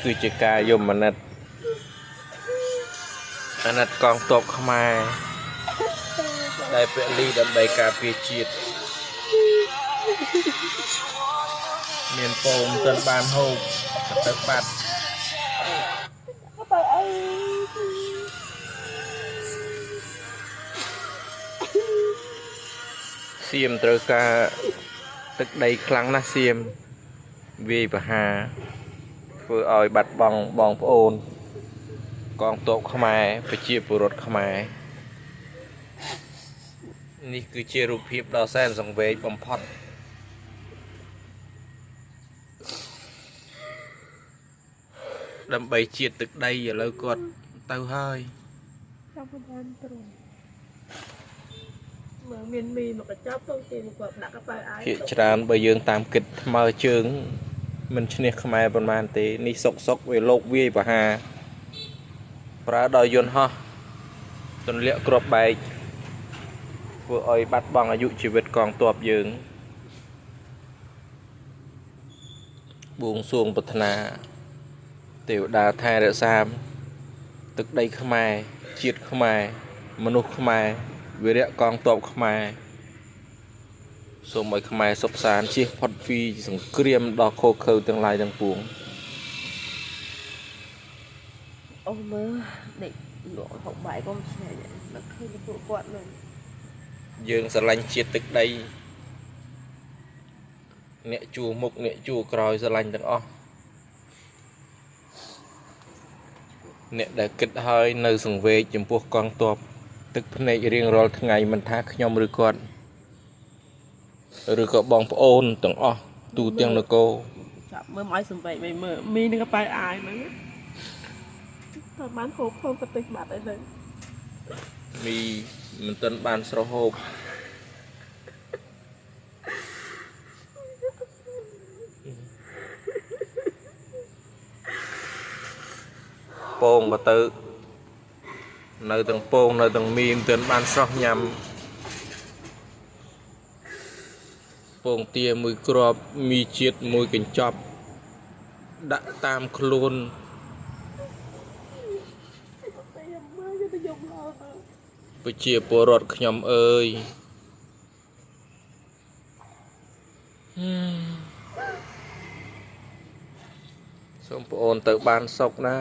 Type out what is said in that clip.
គឺជាការយមនិតអាណិតកងទ័ពខ្មែរដែលពលីដើម្បីការពារជាតិមានពងមិនបានហូបទៅបាត់ទៅអីសៀមត្រូវការទឹកដីខ្លាំងណាស់សៀមវាយប្រហារធ្វើឲ្យបាត់បង់បងប្អូនកងទ័ពខ្មែរប្រជាពលរដ្ឋខ្មែរនេះគឺជារូបភាពដ៏សែនសង្វេគបំផុតដើម្បីជាតិទឹកដីឥឡូវគាត់ទៅហើយ ចាំបានទ្រូងមើលមានមីមកកញ្ចប់ទៅគេមកគាត់ដាក់កប៉ៅអាយ ភាគច្រើនបើយើងតាមគិតថ្មើរជើងមិនឈ្នះខ្មែរប៉ុន្មានទេនេះសុកសុកវាលោកវាយប្រហារប្រើដោយយន្តហោះទន្លាក់គ្រាប់បែកធ្វើឲ្យបាត់បង់អាយុជីវិតកងទ័ពយើងបួងសួងប្រាថ្នាទេវតាថែរក្សាទឹកដីខ្មែរជាតិខ្មែរមនុស្សខ្មែរវីរៈកងទ័ពខ្មែរសូមឲ្យខ្មែរសុខសាន្តជៀសផុតពីសង្គ្រាមដ៏ឃោរឃៅទាំងឡាយទាំងពួង អូមើលដេកលក់ហូបបាយក៏មិនឆ្ងាញ់នឹកឃើញពួកគាត់នឹង យើងស្រឡាញ់ជាតិទឹកដីអ្នកជួមុខអ្នកជួក្រោយស្រឡាញ់ទាំងអស់អ្នកដែលគិតហើយនៅសង្វេគចំពោះកងទ័ពទឹកភ្នែករៀងរាល់ថ្ងៃមិនថាខ្ញុំឬគាត់ឬក៏បងប្អូនទាំងអស់ទូទាំងនគរ ចាប់មើលមកឲ្យសំបែកមិនមើលមីនឹងកប៉ៅអាយហ្នឹងតើបានហូបផងក៏តិចបាត់អីហ្នឹង មីមិនទាន់បានស្រោះហូបពងក៏ទៅនៅទាំងពងនៅទាំងមីមិនទាន់បានស្រោះញ៉ាំពងទាមួយគ្រាប់មីជាតិមួយកញ្ចប់ដាក់តាមខ្លួន តែមើលយកទៅយំឡើងទៅ ប្រជាពលរដ្ឋខ្ញុំអើយសូមប្អូនទៅបានសុខណា